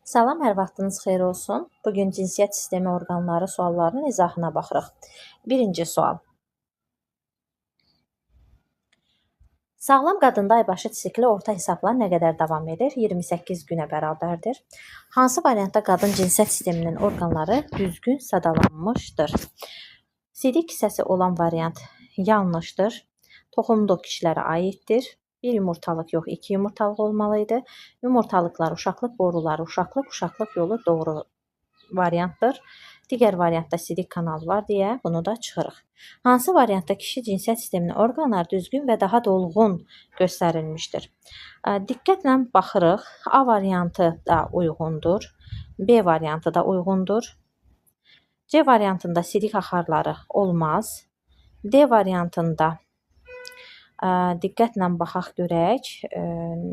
Salam, hər vaxtınız xeyir olsun. Bugün cinsiyyət sistemi orqanları suallarının izahına baxırıq. Birinci sual. Sağlam qadında aybaşı sikli orta hesabla nə qədər davam edir? 28 günə bərabərdir. Hansı variantda qadın cinsiyyət sisteminin orqanları düzgün sadalanmışdır? Sidik kisəsi olan variant yanlışdır. Toxumluq kişilərə aiddir. Bir yumurtalıq yox, iki yumurtalıq olmalıydı. Yumurtalıqlar, uşaqlıq boruları, uşaqlıq, uşaqlıq yolu doğru variantdır. Digər variantda sidik kanalı var deyə bunu da çıxırıq. Hansı variantda kişi cinsiyyət sisteminin orqanları düzgün və daha dolğun göstərilmişdir? Diqqətlə baxırıq. A variantı da uyğundur. B variantı da uyğundur. C variantında sidik axarları olmaz. D variantında diqqətlə baxaq görək,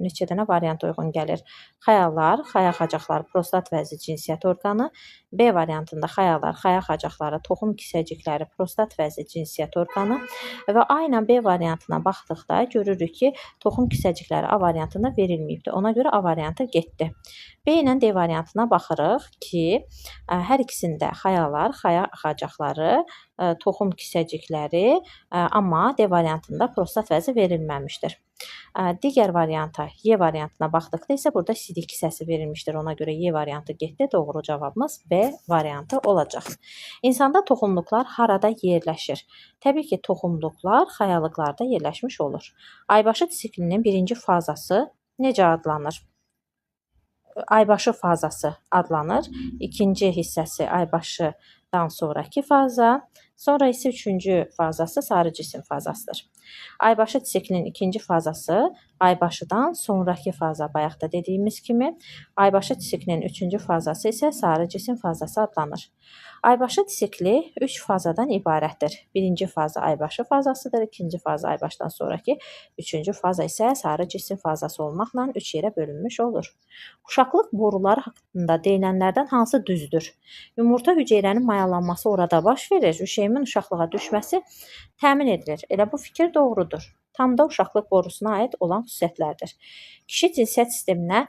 neçə dənə variant uyğun gəlir. Xayalar, xaya xacaqları, prostat vəzi cinsiyyət orqanı. B variantında xayalar, xaya xacaqları, toxum kisəcikləri, prostat vəzi cinsiyyət orqanı. Və A ilə B variantına baxdıqda görürük ki, toxum kisəcikləri A variantında verilməyibdir. Ona görə A variantı getdi. B ilə D variantına baxırıq ki, hər ikisində xayalar, xaya xacaqları, toxum kisəcikləri, amma D variantında prostat vəzi verilməmişdir. Digər varianta, Y variantına baxdıqda isə burada sidik kisəsi verilmişdir. Ona görə Y variantı getdi. Doğru cavabımız B variantı olacaq. İnsanda toxumluqlar harada yerləşir? Təbii ki, toxumluqlar xayalıqlarda yerləşmiş olur. Aybaşı siklinin birinci fazası necə adlanır? Aybaşı fazası adlanır. İkinci hissəsi aybaşıdan sonraki faza, sonra isə üçüncü fazası sarı cisim fazasıdır. Aybaşı siklinin ikinci fazası aybaşıdan sonraki faza, bayaq da dediyimiz kimi. Aybaşı siklinin üçüncü fazası isə sarı cisim fazası adlanır. Aybaşı sikli 3 fazadan ibarətdir. Birinci faza aybaşı fazasıdır, ikinci faza aybaşdan sonraki, üçüncü faza isə sarı cisim fazası olmaqla 3 yerə bölünmüş olur. Uşaqlıq boruları haqqında deyilənlərdən hansı düzdür? Yumurta hüceyrənin mayalanması orada baş verir, rüşeymin uşaqlığa düşməsi təmin edilir. Elə bu fikir doğrudur. Tam da uşaqlıq borusuna aid olan xüsusiyyətlərdir. Kişi cinsiyyət sisteminə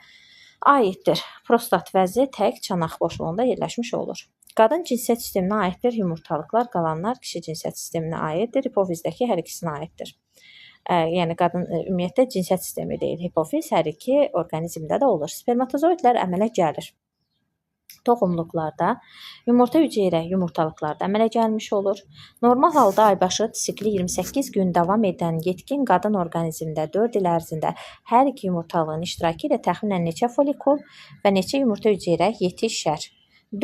aiddir. Prostat vəzi tək çanaq boşluğunda yerləşmiş olur. Qadın cinsiyyət sisteminə aiddir. Yumurtalıqlar, qalanlar kişi cinsiyyət sisteminə aiddir. Hipofizdəki hər ikisinə aiddir. Yəni qadın ümumiyyətlə cinsiyyət sistemi deyil. Hipofiz hər iki orqanizmdə də olur. Spermatozoidlər əmələ gəlir. Toxumluqlarda, yumurta hüceyrə yumurtalıqlarda əmələ gəlmiş olur. Normal halda aybaşı sikli 28 gün davam edən yetkin qadın orqanizmində 4 il ərzində hər iki yumurtalığın iştirakı ilə təxminən neçə folikul və neçə yumurta hüceyrə yetişər?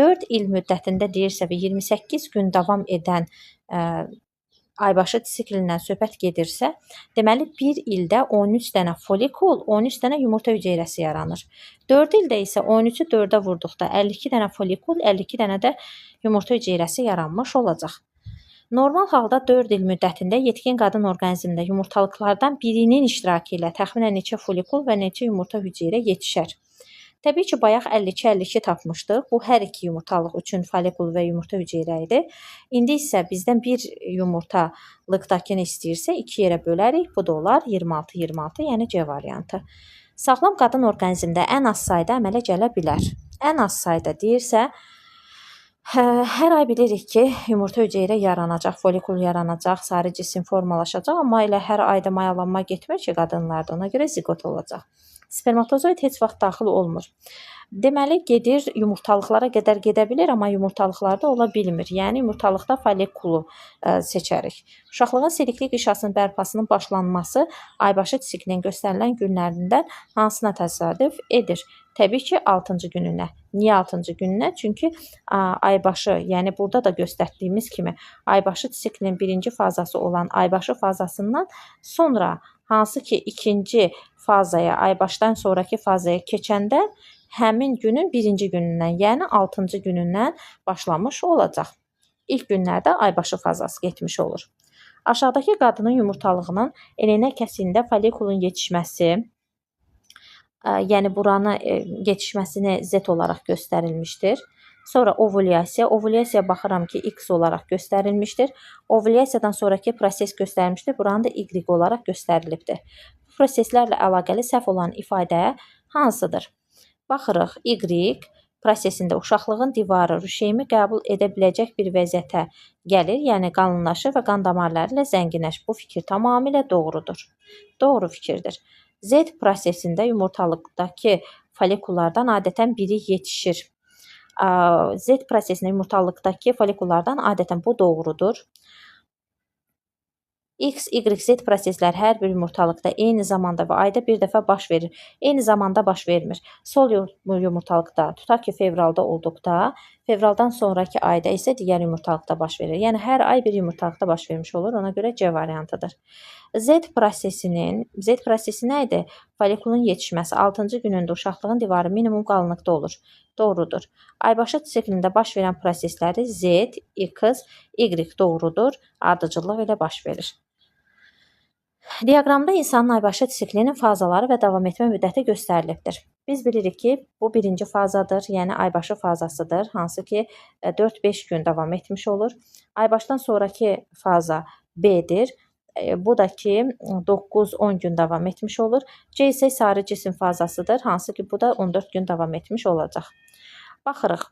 4 il müddətində deyirsə və 28 gün davam edən aybaşı siklindən söhbət gedirsə, deməli 1 ildə 13 dənə folikul, 13 dənə yumurta hüceyrəsi yaranır. 4 ildə isə 13-ü 4-ə vurduqda 52 dənə folikul, 52 dənə də yumurta hüceyrəsi yaranmış olacaq. Normal halda 4 il müddətində yetkin qadın orqanizmində yumurtalıqlardan birinin iştirakı ilə təxminən neçə folikul və neçə yumurta hüceyrə yetişər? Təbii ki, bayaq 52-52 tapmışdıq. Bu, hər iki yumurtalıq üçün folikul və yumurta hüceyrə idi. İndi isə bizdən bir yumurtalıqdakını istəyirsə, iki yerə bölərik. Bu da olar 26-26, yəni C variantı. Sağlam qadın orqanizmdə ən az sayda əmələ gələ bilər. Ən az sayda deyirsə, hər ay bilirik ki, yumurta hüceyrə yaranacaq, folikul yaranacaq, sarı cisim formalaşacaq, amma elə hər ayda mayalanma getmir ki, qadınlarda, ona görə ziqot olacaq. Spermatozoid heç vaxt daxil olmur. Deməli, gedir, yumurtalıqlara qədər gedə bilir, amma yumurtalıqlarda ola bilmir. Yəni, yumurtalıqda folikulu seçərik. Uşaqlığın silikli qişasının bərpasının başlanması aybaşı siklinin göstərilən günlərindən hansına təsadüf edir? Təbii ki, 6-cı gününə. Niyə 6-cı gününə? Çünki aybaşı, yəni burada da göstərdiyimiz kimi aybaşı siklinin birinci fazası olan aybaşı fazasından sonra hansı ki ikinci fazaya, aybaşdan sonraki fazaya keçəndə həmin günün birinci günündən, yəni 6-cı günündən başlamış olacaq. İlk günlərdə aybaşı fazası getmiş olur. Aşağıdakı qadının yumurtalığının elinə kəsiyində folikulun yetişməsi, yəni buranı yetişməsini Z olaraq göstərilmişdir. Sonra ovulyasiya. Ovulyasiya baxıram ki, X olaraq göstərilmişdir. Ovulyasiyadan sonraki proses göstərilmişdir. Buranı da Y olaraq göstərilibdir. Bu proseslərlə əlaqəli səhv olan ifadə hansıdır? Baxırıq, Y prosesində uşaqlığın divarı rüşeymi qəbul edə biləcək bir vəziyyətə gəlir, yəni qalınlaşır və qan damarları ilə zənginləşir. Bu fikir tamamilə doğrudur. Doğru fikirdir. Z prosesində yumurtalıqdakı folikullardan adətən biri yetişir. Z prosesində yumurtalıqdakı folikullardan adətən bu doğrudur. X, Y, Z proseslər hər bir yumurtalıqda eyni zamanda və ayda bir dəfə baş verir. Eyni zamanda baş vermir. Sol yumurtalıqda, tutaq ki, fevralda olduqda, fevraldan sonraki ayda isə digər yumurtalıqda baş verir. Yəni, hər ay bir yumurtalıqda baş vermiş olur. Ona görə C variantıdır. Z prosesi nə idi? Folikulun yetişməsi 6-cı günündə uşaqlığın divarı minimum qalınlıqda olur. Doğrudur. Aybaşı siklində baş verən prosesləri Z, X, Y doğrudur. Ardıcıllıq ilə baş verir. Diaqramda insanın aybaşı siklinin fazaları və davam etmə müddəti göstərilibdir. Biz bilirik ki, bu birinci fazadır, yəni aybaşı fazasıdır, hansı ki 4-5 gün davam etmiş olur. Aybaşdan sonraki faza B-dir. Bu da ki 9-10 gün davam etmiş olur. C isə sarı cisim fazasıdır, hansı ki bu da 14 gün davam etmiş olacaq. Baxırıq.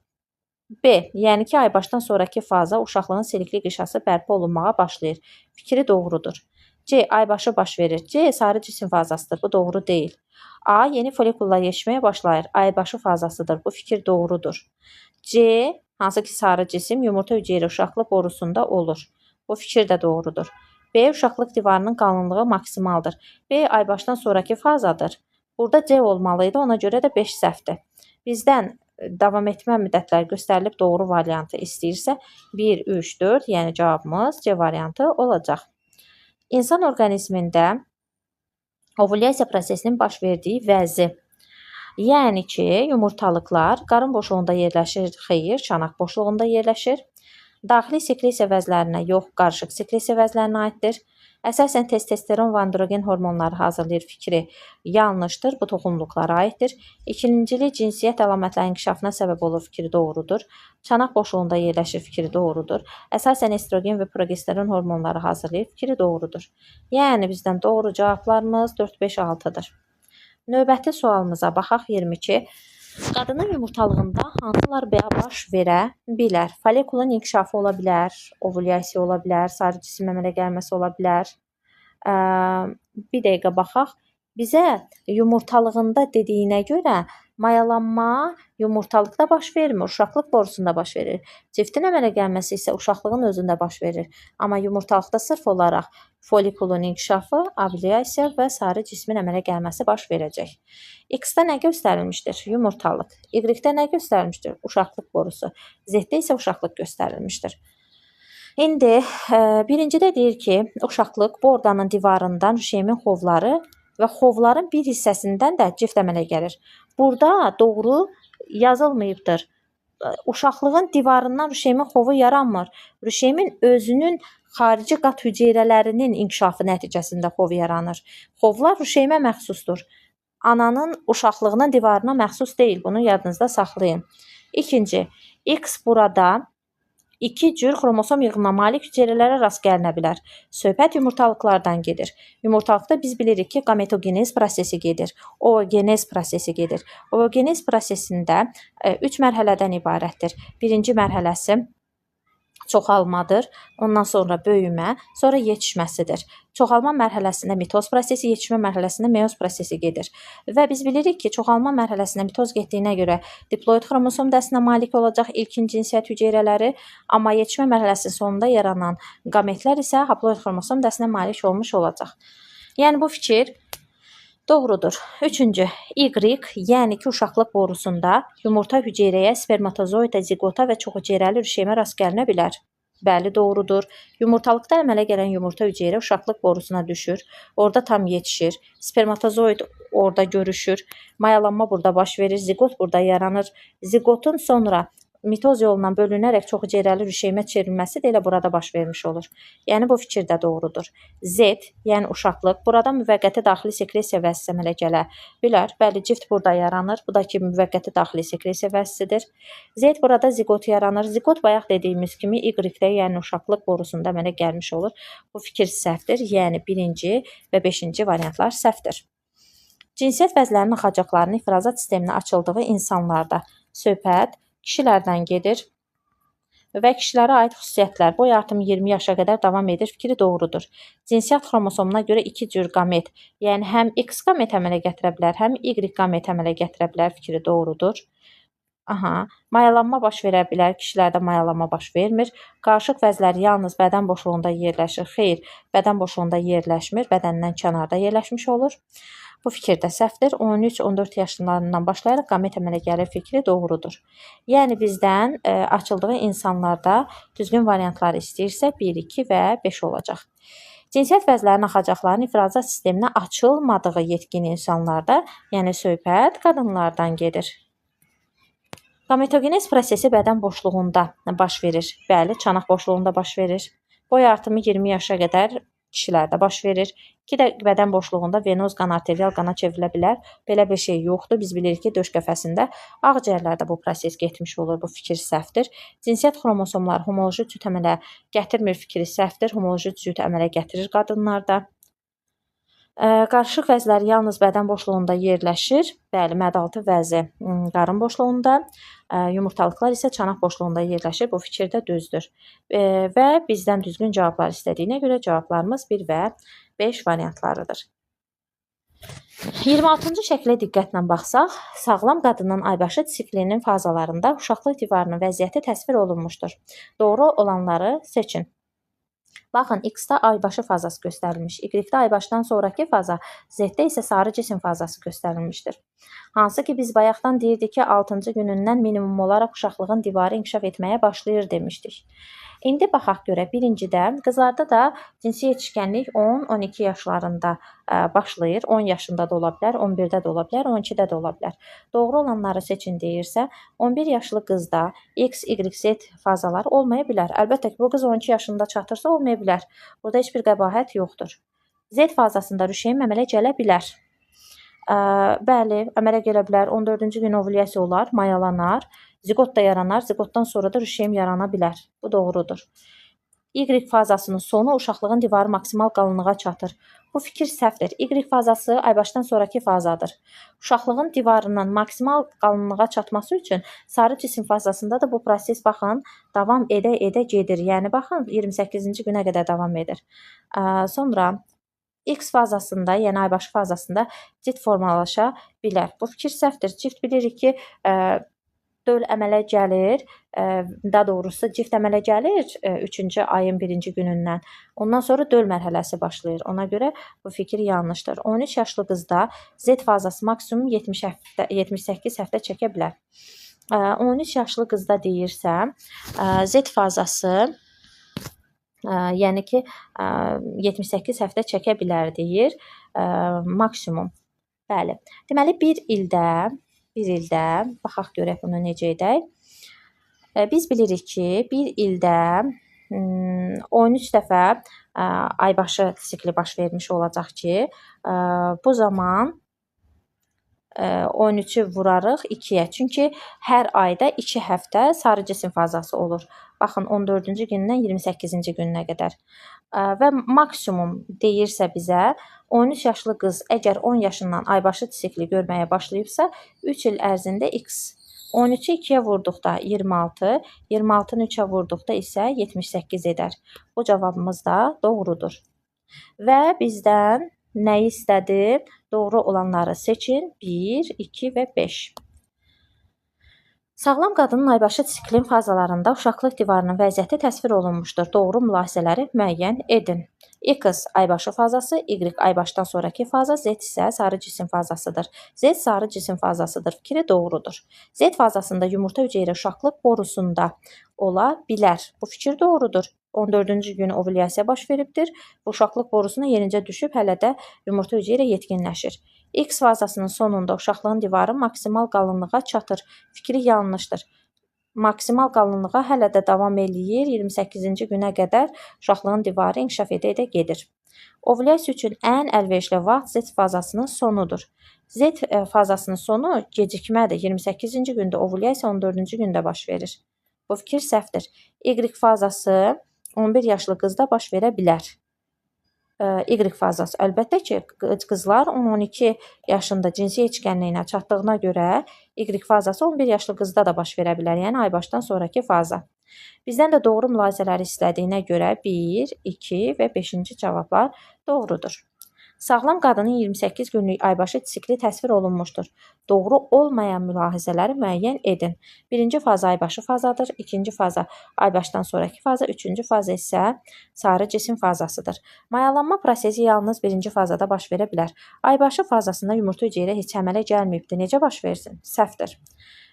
B, yəni ki aybaşdan sonraki faza uşaqlığın silikli qişası bərpa olunmağa başlayır. Fikri doğrudur. C, aybaşı baş verir. C, sarı cisim fazasıdır. Bu doğru deyil. A, yeni folikullar yetişməyə başlayır. Aybaşı fazasıdır. Bu fikir doğrudur. C, hansı ki sarı cisim yumurta hüceyrə uşaqlıq borusunda olur. Bu fikir də doğrudur. B, uşaqlıq divarının qalınlığı maksimaldır. B, aybaşdan sonraki fazadır. Burada C olmalıydı. Ona görə də 5 səhvdir. Bizdən davam etmə müddətləri göstərilib doğru variantı istəyirsə 1, 3, 4, yəni cavabımız C variantı olacaq. İnsan orqanizmində ovulyasiya prosesinin baş verdiyi vəzi. Yəni ki, yumurtalıqlar qarın boşluğunda yerləşir, xeyir, çanaq boşluğunda yerləşir. Daxili sekresiya vəzlərinə yox, qarışıq sekresiya vəzlərinə aiddir. Əsasən testosteron və androgen hormonları hazırlayır fikri yanlışdır, bu toxumluqlara aiddir. İkincili cinsiyyət əlamətlərinin inkişafına səbəb olur fikri doğrudur. Çanaq boşluğunda yerləşir fikri doğrudur. Əsasən estrogen və progesteron hormonları hazırlayır fikri doğrudur. Yəni bizdən doğru cavablarımız 4, 5, 6-dır. Növbəti sualımıza baxaq 22. Qadının yumurtalığında hansılar baş verə bilər? Folikulun inkişafı ola bilər, ovulyasiya ola bilər, sarı cisim əmələ gəlməsi ola bilər. Bir dəqiqə baxaq. Bizə yumurtalığında dediyinə görə mayalanma yumurtalıqda baş vermir, uşaqlıq borusunda baş verir. Ciftin əmələ gəlməsi isə uşaqlığın özündə baş verir. Amma yumurtalıqda sırf olaraq folikulun inkişafı, ovulyasiya və sarı cismin əmələ gəlməsi baş verəcək. X-də nə göstərilmişdir? Yumurtalıq. Y-də nə göstərilmişdir? Uşaqlıq borusu. Z-də isə uşaqlıq göstərilmişdir. İndi birincidə deyir ki, uşaqlıq bu orqanın divarından rüşeymin xovları və xovların bir hissəsindən də cift əmələ gəlir. Burada doğru yazılmayıbdır. Uşaqlığın divarından rüşeymin xovu yaranmır. Rüşeymin özünün xarici qat hüceyrələrinin inkişafı nəticəsində xov yaranır. Xovlar rüşeymə məxsusdur. Ananın uşaqlığının divarına məxsus deyil. Bunu yadınızda saxlayın. İkinci, X burada iki cür xromosom yığınına malik hüceyrələrə rast gəlinə bilər. Söhbət yumurtalıqlardan gedir. Yumurtalıqda biz bilirik ki, qametogenez prosesi gedir, oogenez prosesi gedir. Oogenez prosesində 3 mərhələdən ibarətdir. Birinci mərhələsi çoxalmadır, ondan sonra böyümə, sonra yetişməsidir. Çoxalma mərhələsində mitoz prosesi, yetişmə mərhələsində meyoz prosesi gedir. Və biz bilirik ki, çoxalma mərhələsində mitoz getdiyinə görə diploid xromosom dəsinə malik olacaq ilkin cinsiyyət hüceyrələri, amma yetişmə mərhələsinin sonunda yaranan qametlər isə haploid xromosom dəsinə malik olmuş olacaq. Yəni bu fikir doğrudur. Üçüncü, Y, yəni ki, uşaqlıq borusunda yumurta hüceyrəyə, spermatozoida, ziqota və çoxhüceyrəli rüşeymə rast gəlinə bilər. Bəli, doğrudur. Yumurtalıqda əmələ gələn yumurta hüceyrə uşaqlıq borusuna düşür. Orada tam yetişir. Spermatozoid orada görüşür. Mayalanma burada baş verir. Ziqot burada yaranır. Ziqotun sonra mitoz yolundan bölünərək çoxhüceyrəli rüşeymə çevrilməsi də elə burada baş vermiş olur. Yəni bu fikir də doğrudur. Z, yəni uşaqlıq, burada müvəqqəti daxili sekresiya vəzisi əmələ gələ bilər. Bəli, cift burada yaranır. Bu da ki, müvəqqəti daxili sekresiya vəzisidir. Z burada ziqot yaranır. Ziqot bayaq dediyimiz kimi Y-də, yəni uşaqlıq borusunda əmələ gəlmiş olur. Bu fikir səhvdir. Yəni birinci və beşinci variantlar səhvdir. Cinsiyyət vəzlərinin axacaqlarının ifrazat sisteminə açıldığı insanlarda söhbət kişilərdən gedir və kişilərə aid xüsusiyyətlər boy artımı 20 yaşa qədər davam edir fikri doğrudur. Cinsiyyət xromosomuna görə iki cür qamet, yəni həm X qamet əmələ gətirə bilər, həm Y qamet əmələ gətirə bilər fikri doğrudur. Aha, mayalanma baş verə bilər, kişilərdə mayalanma baş vermir. Qarışıq vəzlər yalnız bədən boşluğunda yerləşir. Xeyr, bədən boşluğunda yerləşmir, bədəndən kənarda yerləşmiş olur. Bu fikir də səhvdir. 13-14 yaşlarından başlayaraq qamet əmələ gəlir fikri doğrudur. Yəni bizdən açıldığı insanlarda düzgün variantları istəyirsə 1, 2 və 5 olacaq. Cinsiyyət vəzlərinin axacaqlarının ifrazat sisteminə açılmadığı yetkin insanlarda, yəni söhbət qadınlardan gedir. Gametogenez prosesi bədən boşluğunda baş verir. Bəli, çanaq boşluğunda baş verir. Boy artımı 20 yaşa qədər kişilərdə baş verir. İki də bədən boşluğunda venoz qan arterial qana çevrilə bilər. Belə bir şey yoxdur. Biz bilirik ki, döş qəfəsində ağciyərlərdə bu proses getmiş olur. Bu fikir səhvdir. Cinsiyyət xromosomları homoloji cüt əmələ gətirmir fikri səhvdir. Homoloji cüt əmələ gətirir qadınlarda. Qarışıq vəzlər yalnız bədən boşluğunda yerləşir. Bəli, mədaltı vəzi qarın boşluğunda, yumurtalıqlar isə çanaq boşluğunda yerləşir. Bu fikir də düzdür. Və bizdən düzgün cavablar istədiyinə görə cavablarımız 1 və 5 variantlarıdır. 26-cı şəklə diqqətlə baxsaq, sağlam qadının aybaşı siklinin fazalarında uşaqlıq divarının vəziyyəti təsvir olunmuşdur. Doğru olanları seçin. Baxın, X-da aybaşı fazası göstərilmiş, Y-də aybaşdan sonraki faza, Z-də isə sarı cisim fazası göstərilmişdir. Hansı ki, biz bayaqdan deyirdik ki, 6-cı günündən minimum olaraq uşaqlığın divarı inkişaf etməyə başlayır demişdik. İndi baxaq görə, birincidə qızlarda da cinsi yetişkənlik 10-12 yaşlarında başlayır. 10 yaşında da ola bilər, 11-də də ola bilər, 12-də də ola bilər. Doğru olanları seçin deyirsə, 11 yaşlı qızda X, Y, Z fazaları olmaya bilər. Əlbəttə ki, bu qız 12 yaşında çatırsa olmaya bilər. Burada heç bir qəbahət yoxdur. Z fazasında rüşeym əmələ gələ bilər. Bəli, əmələ gələ bilər. 14-cü gün ovulyasiya olar, mayalanar, ziqot da yaranar, ziqotdan sonra da rüşeym yarana bilər. Bu doğrudur. Y fazasının sonu uşaqlığın divarı maksimal qalınlığa çatır. Bu fikir səhvdir. Y fazası aybaşdan sonraki fazadır. Uşaqlığın divarının maksimal qalınlığa çatması üçün sarı cisim fazasında da bu proses baxın davam edə-edə gedir. Yəni baxın 28-ci günə qədər davam edir. Sonra X fazasında, yəni aybaşı fazasında cilt formalaşa bilər. Bu fikir səhvdir. Cilt bilirik ki, döl əmələ gəlir, daha doğrusu cift əmələ gəlir 3-cü ayın 1-ci günündən. Ondan sonra döl mərhələsi başlayır. Ona görə bu fikir yanlışdır. 13 yaşlı qızda Z fazası maksimum 78 həftə çəkə bilər. 13 yaşlı qızda deyirsə, Z fazası, yəni ki, 78 həftə çəkə bilər deyir, maksimum. Bəli. Deməli, bir ildə, baxaq görək bunu necə edək. Biz bilirik ki, bir ildə 13 dəfə aybaşı sikli baş vermiş olacaq ki, bu zaman 13-ü vurarıq 2-yə. Çünki hər ayda 2 həftə sarı cisim fazası olur. Baxın, 14-cü gündən 28-ci gününə qədər. Və maksimum deyirsə bizə, 13 yaşlı qız əgər 10 yaşından aybaşı sikli görməyə başlayıbsa, 3 il ərzində x. 13-ü 2-yə vurduqda 26, 26-nı 3-ə vurduqda isə 78 edər. Bu cavabımız da doğrudur. Və bizdən nəyi istədi? Doğru olanları seçin. 1, 2 və 5. Sağlam qadının aybaşı siklin fazalarında uşaqlıq divarının vəziyyəti təsvir olunmuşdur. Doğru mülahizələri müəyyən edin. X aybaşı fazası, Y aybaşdan sonraki faza, Z isə sarı cisim fazasıdır. Z sarı cisim fazasıdır. Fikri doğrudur. Z fazasında yumurta hüceyrə uşaqlıq borusunda ola bilər. Bu fikir doğrudur. 14-cü gün ovulyasiya baş veribdir. Bu uşaqlıq borusuna yenicə düşüb hələ də yumurta hüceyrə yetkinləşir. X fazasının sonunda uşaqlığın divarı maksimal qalınlığa çatır. Fikri yanlışdır. Maksimal qalınlığa hələ də davam eləyir. 28-ci günə qədər uşaqlığın divarı inkişaf edə-edə gedir. Ovulyasiya üçün ən əlverişli vaxt Z fazasının sonudur. Z fazasının sonu gecikmədir. 28-ci gündə ovulyasiya 14-cü gündə baş verir. Bu fikir səhvdir. Y fazası 11 yaşlı qızda baş verə bilər. Y fazası. Əlbəttə ki, qızlar 10-12 yaşında cinsi yetişkənliyinə çatdığına görə Y fazası 11 yaşlı qızda da baş verə bilər. Yəni aybaşdan sonraki faza. Bizdən də doğru mülahizələri istədiyinə görə 1, 2 və 5-ci cavablar doğrudur. Sağlam qadının 28 günlük aybaşı sikli təsvir olunmuşdur. Doğru olmayan mülahizələri müəyyən edin. Birinci faza aybaşı fazadır, ikinci faza aybaşdan sonraki faza, üçüncü faza isə sarı cisim fazasıdır. Mayalanma prosesi yalnız birinci fazada baş verə bilər. Aybaşı fazasında yumurta hüceyrə heç əmələ gəlməyibdir. Necə baş versin? Səhvdir.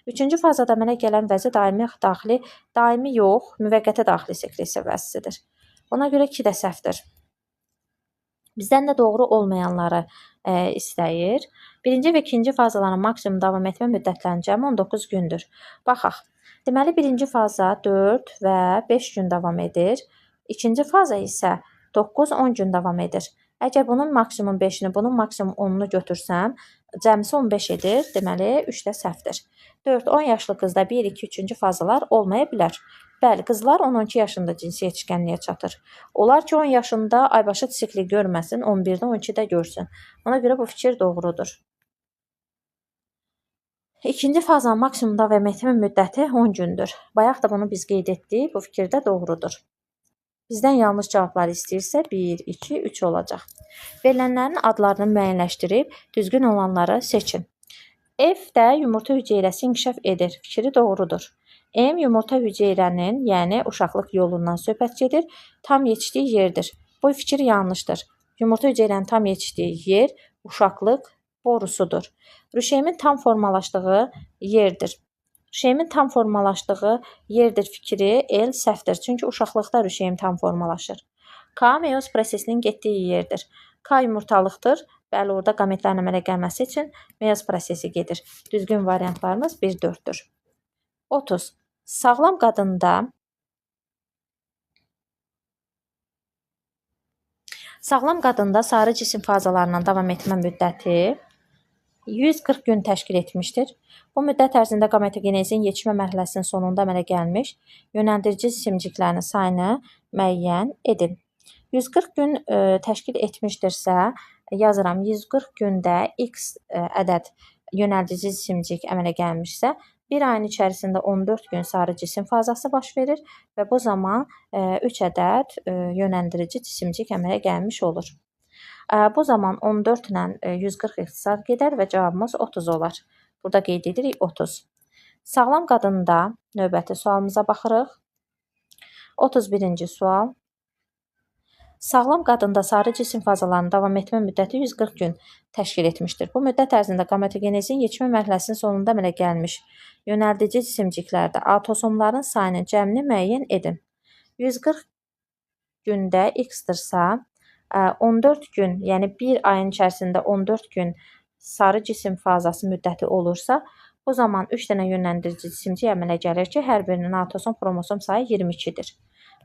Üçüncü fazada əmələ gələn vəzi daimi daxili, daimi yox, müvəqqəti daxili sekresiya vəzisidir. Ona görə 2 də səhvdir. Bizdən də doğru olmayanları istəyir. Birinci və ikinci fazaların maksimum davam etmə müddətlərinin cəmi 19 gündür. Baxaq. Deməli, birinci faza 4 və 5 gün davam edir. İkinci faza isə 9-10 gün davam edir. Əgər bunun maksimum 5-ini, bunun maksimum 10-unu götürsəm, cəmisi 15 edir. Deməli, 3 də səhvdir. 4-10 yaşlı qızda 1, 2, 3-cü fazalar olmaya bilər. Bəli, qızlar 10-12 yaşında cinsi yetişkənliyə çatır. Olar ki, 10 yaşında aybaşı sikli görməsin, 11-də, 12-də görsün. Ona görə bu fikir doğrudur. İkinci fazanın maksimum davam etmə müddəti 10 gündür. Bayaq da bunu biz qeyd etdik, bu fikir də doğrudur. Bizdən yanlış cavabları istəyirsə 1, 2, 3 olacaq. Verilənlərin adlarını müəyyənləşdirib düzgün olanları seçin. F-də yumurta hüceyrəsi inkişaf edir. Fikri doğrudur. M yumurta hüceyrənin, yəni uşaqlıq yolundan söhbət gedir, tam yetişdiyi yerdir. Bu fikir yanlışdır. Yumurta hüceyrənin tam yetişdiyi yer uşaqlıq borusudur. Rüşeymin tam formalaşdığı yerdir. Rüşeymin tam formalaşdığı yerdir fikri L səhvdir. Çünki uşaqlıqda rüşeym tam formalaşır. K meyoz prosesinin getdiyi yerdir. K yumurtalıqdır. Bəli, orada qametlərin əmələ gəlməsi üçün meyoz prosesi gedir. Düzgün variantlarımız 1-4-dür. 30. Sağlam qadında sarı cisim fazalarından davam etmə müddəti 140 gün təşkil etmişdir. Bu müddət ərzində qametogenezin yetişmə mərhələsinin sonunda əmələ gəlmiş yönəldirici cisimciklərinin sayını müəyyən edin. 140 gün təşkil etmişdirsə, yazıram 140 gündə x ədəd yönəldici cisimcik əmələ gəlmişsə, bir ayın içərisində 14 gün sarı cisim fazası baş verir və bu zaman 3 ədəd yönəldirici cisimcik əmələ gəlmiş olur. Bu zaman 14 ilə 140 ixtisar gedər və cavabımız 30 olar. Burada qeyd edirik 30. Sağlam qadında növbəti sualımıza baxırıq. 31-ci sual. Sağlam qadında sarı cisim fazalarının davam etmə müddəti 140 gün təşkil etmişdir. Bu müddət ərzində qametogenezin yetişmə mərhələsinin sonunda əmələ gəlmiş yönəldici cisimciklərdə autosomların sayının cəmini müəyyən edin. 140 gündə x-dirsə, 14 gün, yəni bir ayın içərisində 14 gün sarı cisim fazası müddəti olursa, bu zaman 3 dənə yönləndirici cisimcik əmələ gəlir ki, hər birinin autosom xromosom sayı 22-dir.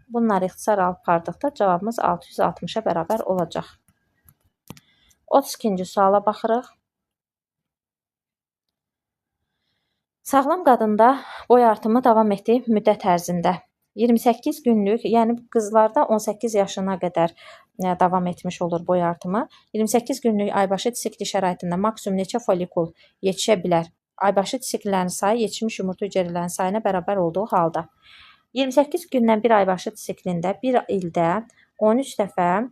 Bunları ixtisar apardıqda cavabımız 660-a bərabər olacaq. 32-ci suala baxırıq. Sağlam qadında boy artımı davam etdiyi müddət ərzində 28 günlük, yəni qızlarda 18 yaşına qədər davam etmiş olur boy artımı. 28 günlük aybaşı sikli şəraitində maksimum neçə folikul yetişə bilər? Aybaşı sikllərin sayı yetişmiş yumurta hüceyrələrinin sayına bərabər olduğu halda. 28 gündən bir aybaşı siklində bir ildə 13 dəfə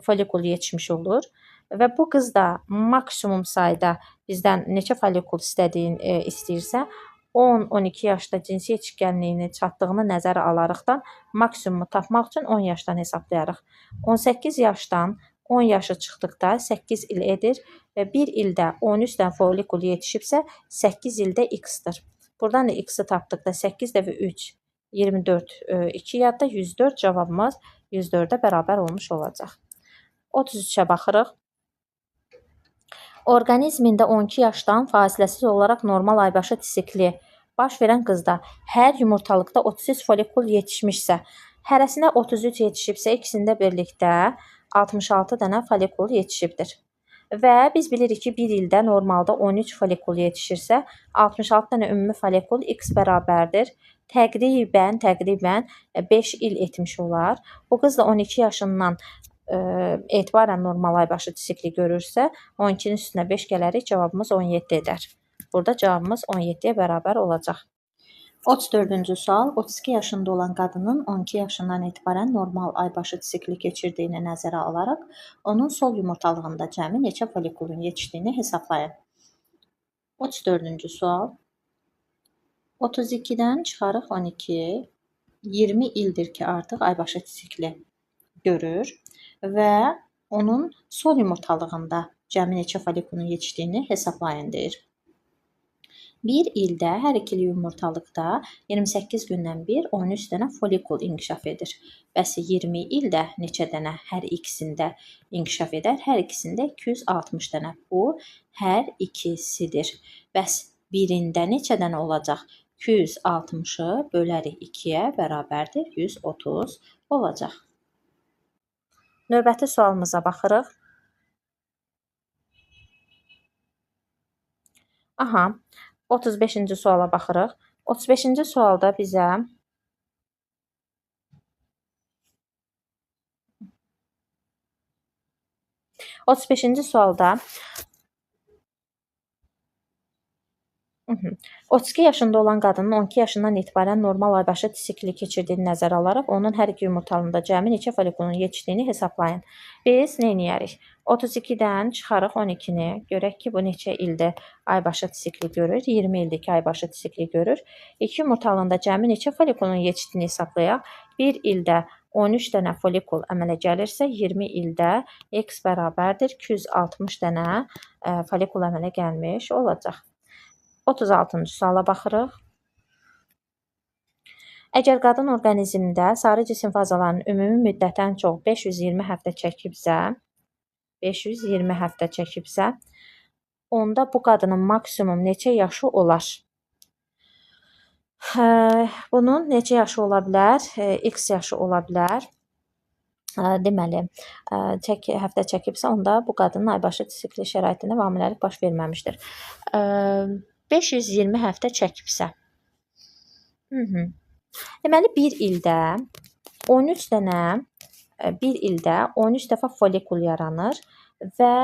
folikul yetişmiş olur və bu qız da maksimum sayda bizdən neçə folikul istəyirsə 10-12 yaşda cinsi yetişkənliyini çatdığını nəzərə alaraqdan maksimumu tapmaq üçün 10 yaşdan hesablayarıq. 18 yaşdan 10 yaşı çıxdıqda 8 il edir və bir ildə 13 dənə folikul yetişibsə 8 ildə x-dir. Buradan da x-i tapdıqda 8 dəfə 3, 24, 2 yadda 104 cavabımız 104-ə bərabər olmuş olacaq. 33-ə baxırıq. Orqanizmində 12 yaşdan fasiləsiz olaraq normal aybaşı sikli baş verən qızda hər yumurtalıqda 33 folikul yetişmişsə, hərəsinə 33 yetişibsə, ikisində birlikdə 66 dənə folikul yetişibdir. Və biz bilirik ki, bir ildə normalda 13 folikul yetişirsə, 66 dənə ümumi folikul x bərabərdir. Təqribən 5 il etmiş olar. Bu qız da 12 yaşından etibarən normal aybaşı sikli görürsə, 12-nin üstünə 5 gələrik, cavabımız 17 edər. Burada cavabımız 17-yə bərabər olacaq. 34-cü sual, 32 yaşında olan qadının 12 yaşından etibarən normal aybaşı sikli keçirdiyini nəzərə alaraq, onun sol yumurtalığında cəmi neçə folikulun yetişdiyini hesablayın. 34-cü sual, 32-dən çıxarıq 12, 20 ildir ki, artıq aybaşı sikli görür və onun sol yumurtalığında cəmi neçə folikulun yetişdiyini hesablayın deyir. Bir ildə hər ikili yumurtalıqda 28 gündən bir 13 dənə folikul inkişaf edir. Bəs 20 ildə neçə dənə hər ikisində inkişaf edər? Hər ikisində 260 dənə. Bu, hər ikisidir. Bəs birində neçə dənə olacaq? 260-ı bölərik 2-yə bərabərdir, 130 olacaq. Növbəti sualımıza baxırıq. Aha, 35-ci suala baxırıq. 35-ci sualda bizə 35-ci sualda 32 yaşında olan qadının 12 yaşından etibarən normal aybaşı sikli keçirdiyini nəzərə alaraq, onun hər iki yumurtalığında cəmi neçə folikulun yetişdiyini hesablayın. Biz nə eləyərik? 32-dən çıxarıq 12-ni. Görək ki, bu neçə ildir aybaşı sikli görür? 20 ildir ki, aybaşı sikli görür. İki yumurtalığında cəmi neçə folikulun yetişdiyini hesablayaq. Bir ildə 13 dənə folikul əmələ gəlirsə, 20 ildə x bərabərdir 260 dənə folikul əmələ gəlmiş olacaq. 36-cı suala baxırıq. Əgər qadın orqanizmdə sarı cisim fazalarının ümumi müddəti ən çox 520 həftə çəkibsə, 520 həftə çəkibsə, onda bu qadının maksimum neçə yaşı olar? Bunun neçə yaşı ola bilər? X yaşı ola bilər. Deməli, həftə çəkibsə, onda bu qadının aybaşı sikli şəraitində hamiləlik baş verməmişdir. 520 həftə çəkibsə. Deməli, bir ildə 13 dənə, bir ildə 13 dəfə folikul yaranır və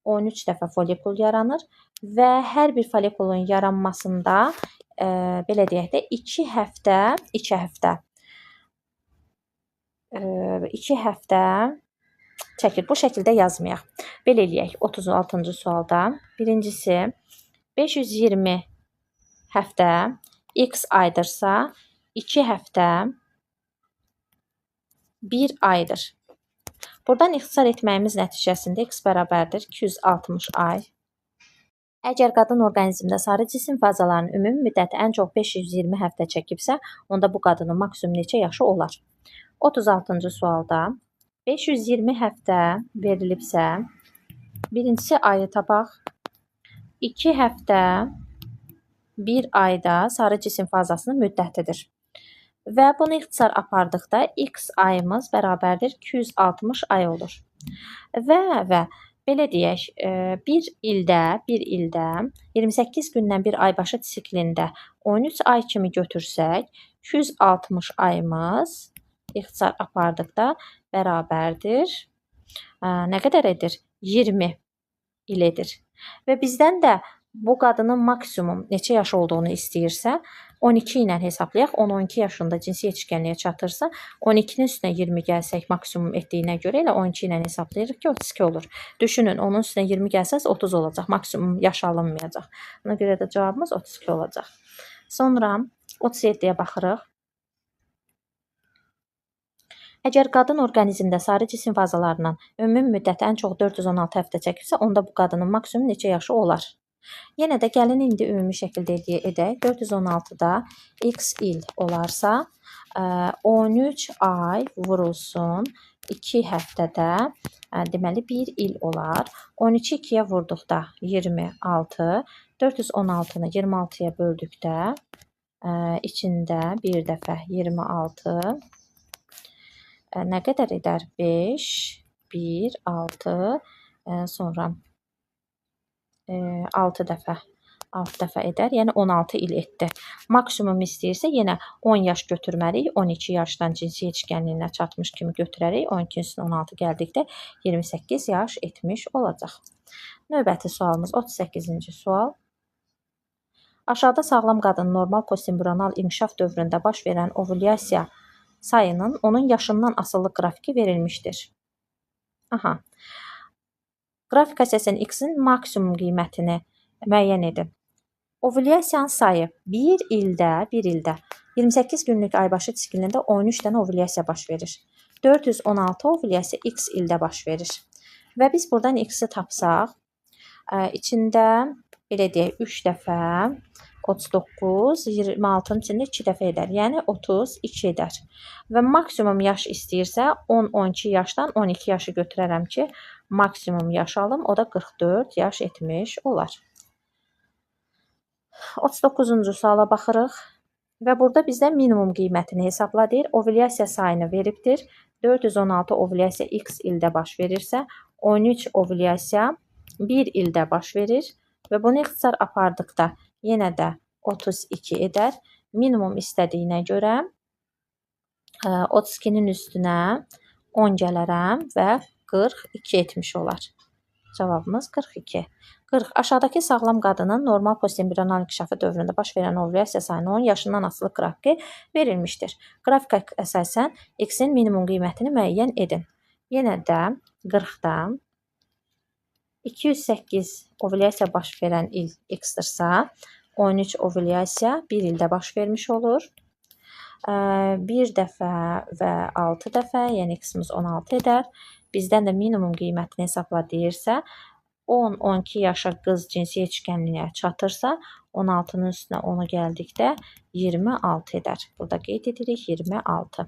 13 dəfə folikul yaranır və hər bir folikulun yaranmasında, belə deyək də, 2 həftə, 2 həftə, 2 həftə çəkir. Bu şəkildə yazmayaq. Belə eləyək 36-cı sualda. Birincisi, 520 həftə x aydırsa, 2 həftə 1 aydır. Buradan ixtisar etməyimiz nəticəsində x bərabərdir 260 ay. Əgər qadın orqanizmdə sarı cisim fazalarının ümumi müddəti ən çox 520 həftə çəkibsə, onda bu qadının maksimum neçə yaşı olar? 36-cı sualda 520 həftə verilibsə, birincisi ayı tapaq. 2 həftə 1 ayda sarı cisim fazasının müddətidir. Və bunu ixtisar apardıqda x ayımız bərabərdir 260 ay olur. Və belə deyək, bir ildə 28 gündən bir aybaşı siklində 13 ay kimi götürsək, 260 ayımız ixtisar apardıqda bərabərdir. Nə qədər edir? 20 il edir. Və bizdən də bu qadının maksimum neçə yaş olduğunu istəyirsə, 12 ilə hesablayaq. 10-12 yaşında cinsi yetişkənliyə çatırsa, 12-nin üstünə 20 gəlsək maksimum etdiyinə görə elə 12 ilə hesablayırıq ki, 32 olur. Düşünün, onun üstünə 20 gəlsəz 30 olacaq, maksimum yaş alınmayacaq. Ona görə də cavabımız 32 olacaq. Sonra 37-yə baxırıq. Əgər qadın orqanizmdə sarı cisim fazalarından ümumi müddəti ən çox 416 həftə çəkibsə, onda bu qadının maksimum neçə yaşı olar? Yenə də gəlin indi ümumi şəkildə edək. 416-da x il olarsa, 13 ay vurulsun 2 həftədə, deməli 1 il olar. 13-i 2-yə vurduqda 26, 416-nı 26-ya böldükdə içində bir dəfə 26, nə qədər edər? 5, 1, 6, sonra 6 dəfə 6 dəfə edər, yəni 16 il etdi. Maksimum istəyirsə yenə 10 yaş götürməliyik. 12 yaşdan cinsi yetişkənliyinə çatmış kimi götürərik. 12-nin üstünə 16 gəldikdə 28 yaş etmiş olacaq. Növbəti sualımız 38-ci sual. Aşağıda sağlam qadın normal postembrional inkişaf dövründə baş verən ovulyasiya sayının onun yaşından asılı qrafiki verilmişdir. Aha. Qrafik əsasən x-in maksimum qiymətini müəyyən edin. Ovulyasiyanın sayı bir ildə 28 günlük aybaşı siklində 13 dənə ovulyasiya baş verir. 416 ovulyasiya x ildə baş verir. Və biz buradan x-i tapsaq, içində belə deyək 3 dəfə 39, 26-nın içində 2 dəfə edər. Yəni 32 edər. Və maksimum yaş istəyirsə 10-12 yaşdan 12 yaşı götürərəm ki, maksimum yaş alım. O da 44 yaş etmiş olar. 39-cu suala baxırıq və burada bizdən minimum qiymətini hesabla deyir. Ovulyasiya sayını veribdir. 416 ovulyasiya x ildə baş verirsə, 13 ovulyasiya 1 ildə baş verir və bunu ixtisar apardıqda yenə də 32 edər. Minimum istədiyinə görə 32-nin üstünə 10 gələrəm və 42 etmiş olar. Cavabımız 42. 40. Aşağıdakı sağlam qadının normal postembrional inkişafı dövründə baş verən ovulyasiya sayının onun yaşından asılı qrafiki verilmişdir. Qrafikə əsasən x-in minimum qiymətini müəyyən edin. Yenə də 40-da 208 ovulyasiya baş verən il x-dirsə, 13 ovulyasiya 1 ildə baş vermiş olur. 1 dəfə və 6 dəfə, yəni x-imiz 16 edər. Bizdən də minimum qiymətini hesabla deyirsə, 10-12 yaşa qız cinsi yetişkənliyə çatırsa, 16-nın üstünə 10-u gəldikdə 26 edər. Burada qeyd edirik 26.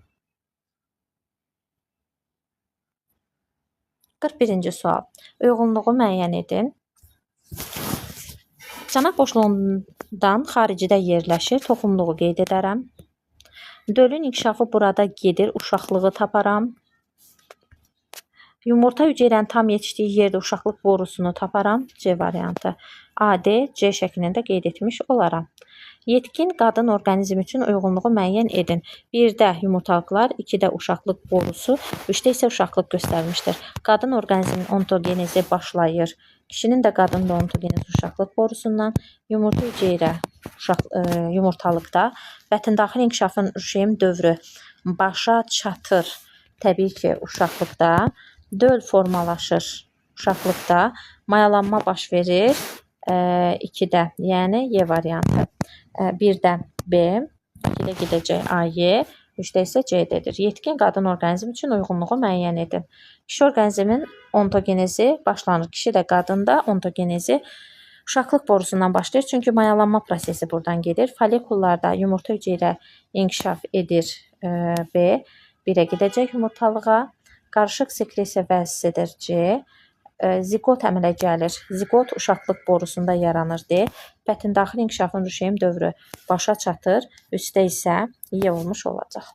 41-ci sual. Uyğunluğu müəyyən edin. Çanaq boşluğundan xaricidə yerləşir. Toxumluğu qeyd edərəm. Dölün inkişafı burada gedir. Uşaqlığı taparam. Yumurta hüceyrənin tam yetişdiyi yerdə uşaqlıq borusunu taparam. C variantı. A, D, C şəklində qeyd etmiş olaram. Yetkin qadın orqanizmi üçün uyğunluğu müəyyən edin. 1-də yumurtalıqlar, 2-də uşaqlıq borusu, 3-də isə uşaqlıq göstərmişdir. Qadın orqanizminin ontogenezi başlayır. Kişinin də qadının da ontogenezi uşaqlıq borusundan, yumurta hüceyrə yumurtalıqda, bətndaxili inkişafın rüşeym dövrü başa çatır. Təbii ki, uşaqlıqda. Döl formalaşır uşaqlıqda, mayalanma baş verir 2-də, yəni Y variantı. 1-də B, 2-də gedəcək A, Y, 3-də isə C dedir. Yetkin qadın orqanizmi üçün uyğunluğu müəyyən edin. Kişi orqanizmin ontogenezi başlanır. Kişi də qadın da ontogenezi uşaqlıq borusundan başlayır. Çünki mayalanma prosesi buradan gedir. Follikullarda yumurta hüceyrə inkişaf edir B, 1-ə gedəcək yumurtalığa. Qarışıq sekresiya vəzisidir C. Ziqot əmələ gəlir. Ziqot uşaqlıq borusunda yaranır D. Bətndaxili inkişafın rüşeym dövrü başa çatır. 3-də isə Y olmuş olacaq.